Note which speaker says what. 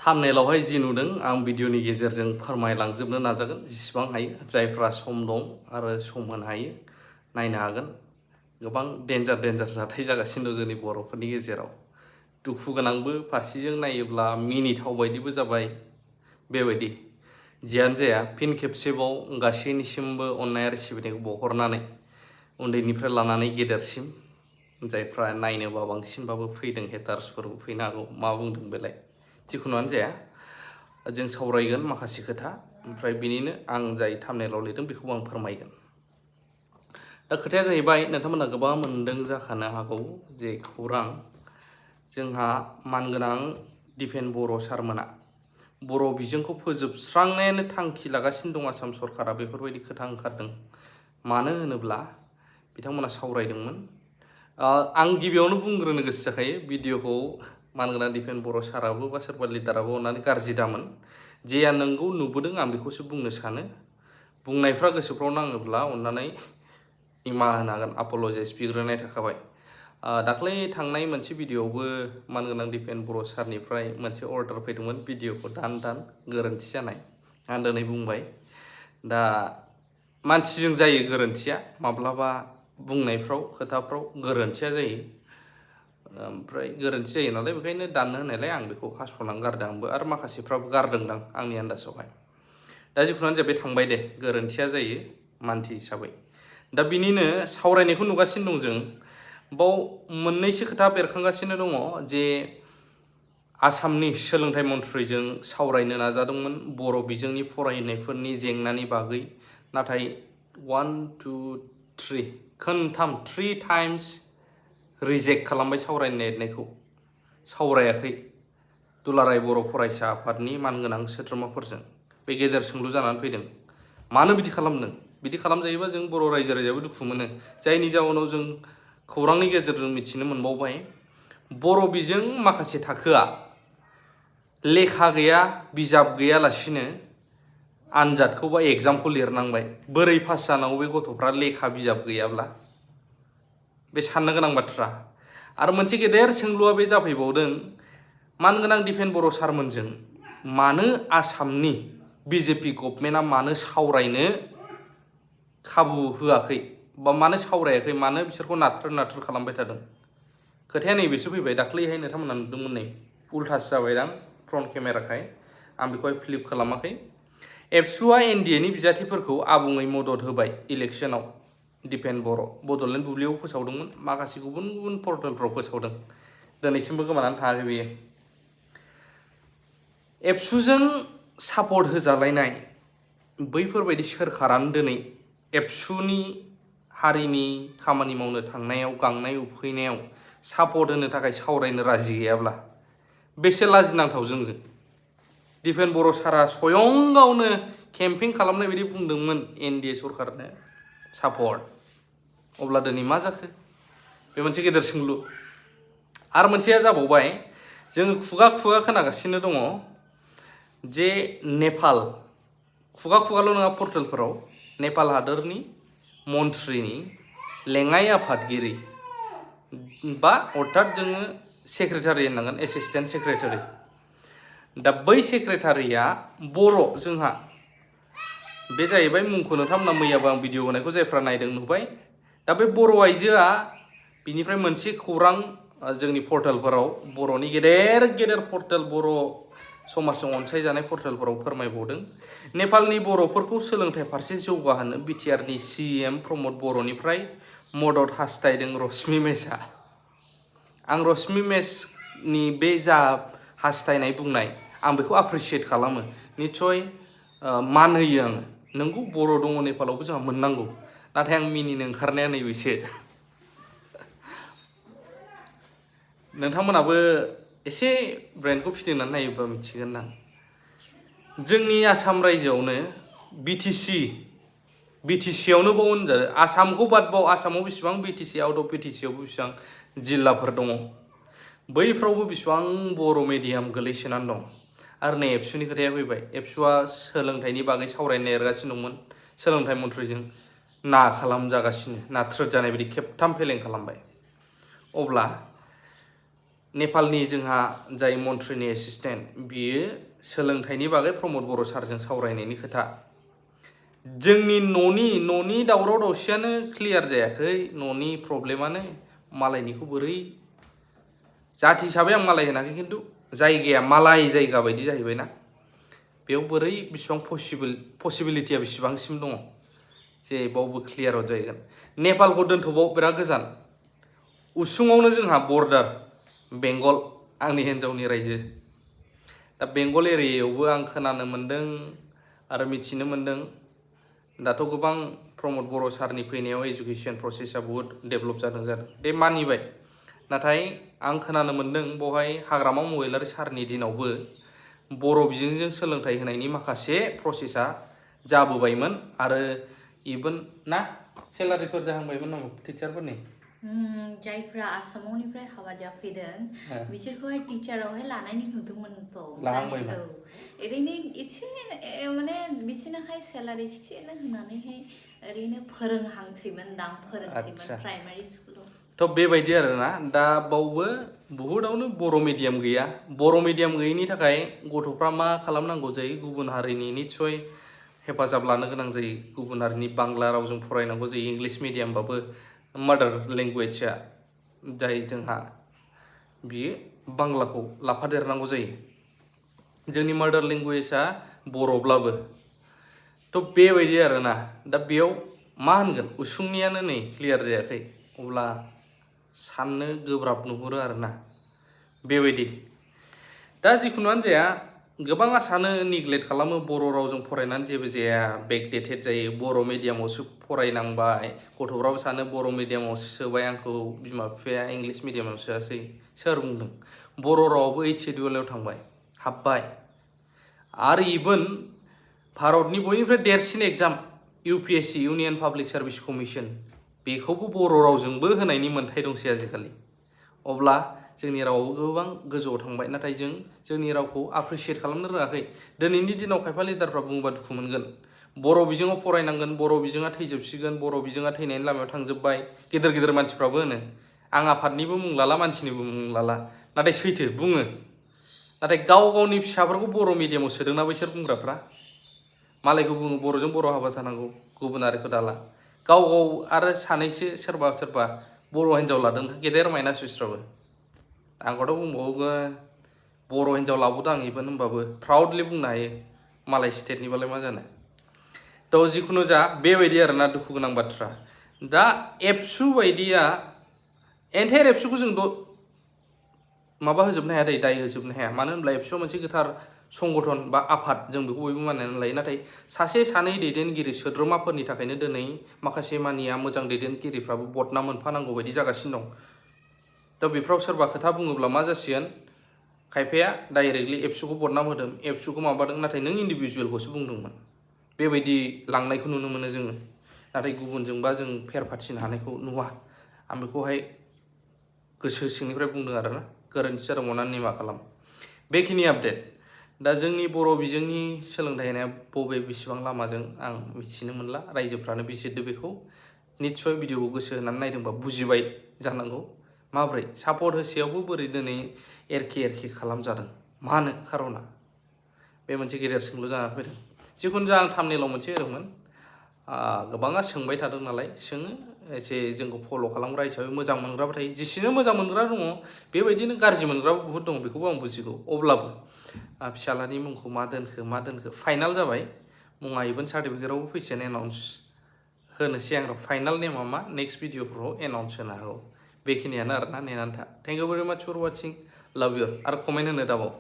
Speaker 1: थाम्बनेलावहाय जि नुदों आं भिडिअनि गेजेरजों फोरमायलांजोबनो नाजागोन जेसेबां हायो जायफ्रा सम दं आरो सम होनो हायो नायनो हागोन। गोबां डेन्जार जाथाय जागासिनो दं जोंनि बर'फोरनि गेजेराव। दुखु गोनांबो फारसेजों नायोब्ला मिनिथाव बायदिबो जाबाय। बेबायदि जियानो जाया फिन खेबसेबाव गासैनिसिमबो अननाय आरो सिबिनायखौ बावहरनानै उन्दैनिफ्राय लानानै गेदेरसिम जायफ्रा नायनोबा बांसिनबाबो फैदों, हेटार्सफोरबो फैनो हागौ, मा बुंदों बेलाय, जिखुनुआनो जाया जों सावरायगोन माखासे खोथा। ओमफ्राय बिनिनो आं जाय थाम्बनेलाव लिरदों बेखौबो आं फोरमायगोन। दा खोथाया जाहैबाय, नोंथांमोना गोबां मोनदों जाखानो हागौ जे खौरां जोंहा मानगोनां दिपेन बर' सारमोना बर' बिजोंखौ फोजोबस्रांनायानो थांखि लागासिनो दं आसाम सरकारा, बेफोरबायदि खोथा ओंखारदों। मानो होनोब्ला बिथांमोना सावरायदोंमोन। आं गिबियावनो बुंग्रोनो गोसो जाखायो, भिडिअखौ मानगोनां दिपेन बर' साराबो बा सोरबा लिडाराबो अननानै गाज्रि दामोन। जेया नोंगौ नुबोदों आं बेखौसो बुंनो सानो। बुंनायफ्रा गोसोफ्राव नाङोब्ला अननानै निमाहा होनो हागोन, अपलजाइस बिग्रोनाय थाखाबाय। दाख्लै थांनाय मोनसे भिडिअआवबो मानगोनां दिपेन बर' सारनिफ्राय मोनसे अर्डार फैदोंमोन भिडिअखौ दान गोरोन्थि जानाय। आं दिनै बुंबाय, दा मानसिजों जायो गोरोन्थिया, माब्लाबा बुंनायफ्राव खोथाफ्राव गोरोन्थिया जायो। ओमफ्राय गोरोन्थि जायो नालाय बेखायनो दाननो होनायलाय आं बेखौ हास'नानै गारदों आंबो, आरो माखासेफ्राबो गारदोंदां आंनि आन्दाजावहाय। दा जिखुनुआनो जाया बे थांबाय दे, गोरोन्थिया जायो मानसि हिसाबै। दा बिनिनो सावरायनायखौ नुगासिनो दं जों। बाव मोननैसो खोथा बेरखांगासिनो दङ जे आसामनि सोलोंथाइ मन्थ्रिजों सावरायनो नाजादोंमोन बर' बिजोंनि फरायनायफोरनि जेंनानि बागै, नाथाय 1 2 3 खोनथाम 3 टाइम्स रिजेक्ट खालामबाय सावरायनो नागिरनायखौ। सावरायाखै दुलाराय बर' फरायसा आफादनि मानगोनां सोद्रोमाफोरजों। बे गेदेर सोंलु जानानै फैदों। मानो बिदि खालामदों? बिदि खालामजायोबा जों बर' रायजो राजायाबो दुखु मोनो। जायनि जाउनाव जों खौरांनि गेजेरजों मिथिनो मोनबावबाय, बर' बिजों माखासे थाखोआ लेखा गैया, बिजाब गैयालासिनो आनजादखौ बा एग्जामखौ लिरनांबाय। बोरै पास जानांगौ बे गथ'फ्रा लेखा बिजाब गैयाब्ला? बे साननो गोनां बाथ्रा। आरो मोनसे गेदेर सोंलुआ बे जाफैबावदों, मानगोनां दिपेन बर' सारमोनजों मानो आसामनि बिजेपि गभर्नमेन्टआ मानो सावरायनो खाबु होआखै बा मानो सावरायाखै, मानो बिसोरखौ नाथ्रोद खालामबाय थादों? खोथाया नैबेसो फैबाय। दाख्लैहाय नोंथांमोना नुदोंमोन, नै उल्थासो जाबायदां फ्रन्ट केमेराखाय आं बेखौहाय फ्लिप खालामाखै। एबसुआ एनडिएनि बिजाथिफोरखौ आबुङै मदद होबाय इलेक्सनाव। दिपेन बर' बड'लेण्ड बुब्लियाव फोसावदोंमोन, माखासे गुबुन पर्टेलफ्राव फोसावदों। दिनैसिमबो गोमानानै थाङाखै बेयो। एबसुजों सापर्ट होजालायनाय बैफोरबायदि सोरखारानो दिनै एबसुनि हारिनि खामानि मावनो थांनायाव, गांनाय उखैनायाव सापर्ट होनो थाखाय सावरायनो राजि गैयाब्ला बेसे लाजिनांथाव जोंजों। दिपेन बर' सारा स्वयं गावनो केम्पेइन खालामनाय बायदि बुंदोंमोन एनडिए सरकारनो सापर्ट। अब्ला दिनै मा जाखो? बे मोनसे गेदेर सोंलु। आरो मोनसेया जाबावबाय, जोङो खुगा खोनागासिनो दङ जे नेपाल, खुगाल' नङा, पर्टेलफोराव नेपाल हादोरनि मन्थ्रिनि लेङाइ आफादगिरि बा अर्थात जोङो सेक्रेटारि होननांगोन, एसिस्टेन्ट सेक्रेटारि। दा बै सेक्रेटारिया बर', जोंहा बे जाहैबाय मुंखौ नोंथांमोना मैयाबो आं भिडिअ होनायखौ जायफ्रा नायदों नुबाय। दा बे बर' आइजोआ बिनिफ्राय मोनसे खौरां जोंनि पर्टेलफोराव, बर'नि गेदेर पर्टेल, बर' समाजजों अनसायजानाय पर्टेलफोराव फोरमायबावदों, नेपालनि बर'फोरखौ सोलोंथाइ फारसे जौगाहोनो बिटिआरनि सिएम प्रमद बर'निफ्राय मदद हास्थायदों रश्मि मेशआ। आं रश्मि मेशनि बे जा हास्थायनाय बुंनाय, आं बेखौ एप्रिसियेट खालामो। निस्सय मान होयो आङो। नोंगौ बर' दङ नेपालावबो, जोंहा मोननांगौ। नाथाय आं मिनिनो ओंखारनाया नैबेसो, नोंथांमोनाबो एसे ब्रेनखौ फिदिंनानै नायोबा मिथिगोन दां। जोंनि आसाम रायजोआवनो बिटिसियावनो बाव होनजायो, आसामखौ बादबाव, आसामाव बेसेबां बिटिसि, आउट अफ बिटिसियावबो बेसेबां जिल्लाफोर दङ, बैफ्रावबो बेसेबां बर' मिडियाम गोलैसोनानै दं। आरो नै एबसुनि खोथाया फैबाय। एबसुआ सोलोंथाइनि बागै सावरायनो नागिरगासिनो दंमोन सोलोंथाइ मन्थ्रिजों, खालामजागासिनो, नाथ्रोद जानाय बायदि खेबथाम फेलें खालामबाय। अब्ला नेपालनि जोंहा जाय मन्थ्रिनि एसिस्टेन्ट बियो सोलोंथाइनि बागै प्रमद बर' सारजों सावरायनायनि खोथा जोंनि न'नि दावराव दावसियानो क्लियार जायाखै न'नि प्रब्लेमानो मालायनिखौ बोरै जाथि हिसाबै आं मालाय होनाखै खिन्थु जायगाया मालाय जायगा बायदि जाहैबायना बेयाव बोरै बिसिबां पसिबिलिटिया बिसिबांसिम दङ जे बावबो क्लियार जाहैगोन नेपालखौ दोनथ'बाव बिराद गोजान उसुङावनो जोंहा बर्डार बेंगल आंनि हिन्जावनि रायजो दा बेंगल एरियायावबो आं खोनानो मोन्दों आरो मिथिनो मोन्दों दाथ' गोबां प्रमद बर' सारनि फैनायाव एजुकेशन प्रसेसा बहुद डेभेलप जादों बे मानिबाय नाथाय आं खोनानो मोन्दों बहाय हाग्रामा महिलारि सारनि दिनावबो बर' बिजोंजों सोलोंथाइ होनायनि माखासे प्रसेसा जाबोबायमोन आरो इभेन ना सेलारिफोर जाहांबायमोन नामा टिचारफोरनि
Speaker 2: जायफ्रा आसामावनिफ्राय हाबा जाफैदों बिसोरखौहाय टिचारावहाय लानायनि नुदोंमोनथ'
Speaker 1: लाहांबायमोन
Speaker 2: ओरैनो एसे माने बिसोरनोहाय सेलारि एसेनो होनानैहाय ओरैनो फोरोंहांसैमोन दां फोरोंसैमोन प्राइमारि स्कुलाव
Speaker 1: थ' बेबायदि आरोना दा बावबो बहुदावनो बर' मिडियाम गैया बर' मिडियाम गैयैनि थाखाय गथ'फ्रा मा खालामनांगौ जायो गुबुन हारिनि निस्सय हेफाजाब लानो गोनां जायो गुबुन हारिनि बांला रावजों फरायनांगौ जायो इंलिश मिडियामबाबो मादार लेंगुवेजआ जाय जोंहा बियो बांलाखौ लाफादेरनांगौ जायो जोंनि मादार लेंगुवेजआ बर'ब्लाबो थ' बेबायदि आरोना दा बेयाव मा होनगोन उसुंनियानो नै क्लियार जायाखै अब्ला साननो गोब्राब नुहुरो आरोना बेबायदि दा जिखुनुआनो जाया गोबाङा सानो निग्लेक्ट खालामो बर' रावजों फरायनानै जेबो जाया बेकडेटेड जायो बर' मिडियामावसो फरायनांबाय गथ'फ्राबो सानो बर' मिडियामावसो सोबाय आंखौ बिमा बिफाया इंलिश मिडियामाव सोआसै सोर बुंदों बर' रावाबो 8th शेड्युलाव थांबाय हाबबाय आरो इभेन भारतनि बयनिफ्राय देरसिन exam UPSC union public service commission बेखौबो बर' रावजोंबो होनायनि मोन्थाय दंसै आजिखालि अब्ला जोंनि रावाबो गोबां गोजौआव थांबाय नाथाय जोंनि रावखौ एप्रिशिएट खालामनो रोङाखै दिनैनि दिनाव खायफा लिडारफ्रा बुङोबा दुखु मोनगोन बर' बिजोङाव फरायनांगोन बर' बिजोङा थैजोबसिगोन बर' बिजोङा थैनायनि लामायाव थांजोब्बाय गेदेर मानसिफ्राबो होनो आं आफादनिबो मुं लाला मानसिनिबो मुं लाला नाथाय सैथो बुङो नाथाय गावनि फिसाफोरखौ बर' मिडियामाव सोदोंना बैसोर बुंग्राफ्रा मालायखौ बुङो बर'जों बर' हाबा जानांगौ गुबुन हारिखौ दाला गाव आरो सानैसो सोरबा बर' हिन्जाव लादों गेदेर माइनासुइसफ्राबो आंखौथ' बुंबावगोन बर' हिन्जाव लाबोदों आं इभेन होनबाबो प्राउडलि बुंनो हायो मालाय स्टेटनिबालाय मा जानो थ' जिखुनु जा बेबायदि आरोना दुखु गोनां बाथ्रा दा एबसु बायदिया एन्टायार एबसुखौ जों माबा होजोबनो हाया दाय होजोबनो हाया मानो होनब्ला एबसुआ मोनसे गोथार संगठन बा आफाद जों बेखौ बयबो मानिनानै लायो नाथाय सासे सानै दैदेनगिरि सोद्रोमाफोरनि थाखायनो दिनै माखासे मानिया मोजां दैदेनगिरिफ्राबो बदनाम मोनफानांगौ बायदि जागासिनो दं थ' बेफ्राव सोरबा खोथा बुङोब्ला मा जासिगोन खायफाया डाइरेक्टलि एबसुखौ बदनाम होदों एबसुखौ माबादों नाथाय नों इन्डिभिजुवेलखौसो बुंदोंमोन बेबायदि लांनायखौ नुनो मोनो जोङो नाथाय गुबुनजोंबा जों फेर फाथिनो हानायखौ नुवा आं बेखौहाय गोसो सिंनिफ्राय बुंदों आरोना गोरोन्थि जादोंमोन अननानै निमाहा खालाम बेखिनि आपडेट दा जोंनि बर' बिजोंनि सोलोंथाइ होनाया बबे बेसेबां लामाजों आं मिथिनो मोनला रायजोफ्रानो बिजिरदो बेखौ निस्सय भिडिअखौ गोसो होनानै नायदोंबा बुजिबाय जानांगौ माब्रै सापर्ट होसेयावबो बोरै दिनै एरखे खालामजादों मानो खार'ना बे मोनसे गेदेर सोंलु जानानै फैदों जिखुनु जा आं थाम्बनेइलाव मोनसे होदोंमोन गोबाङा सोंबाय थादों नालाय सोङो एसे जोंखौ फल' खालामग्रा हिसाबै मोजां मोनग्राबो थायो जेसेनो मोजां मोनग्रा दङ बेबायदिनो गाज्रि मोनग्राबो बुहुद दङ बेखौबो आं बुजिगौ अब्लाबो फिसालानि मुंखौ मा दोनखो फाइनाल जाबाय मुङा इभेन सार्टिफिकेटआवबो फैसिगोन एनाउन्स होनोसै आं फाइनाल नेमा मा नेक्स्ट भिडिअफ्राव एनाउन्स होनो हागौ बेखिनियानो आरोना नेनानै था थेंक इउ भेरि माच फर वाचिं लाभ इउ आरो कमेन्ट होनो दाबाव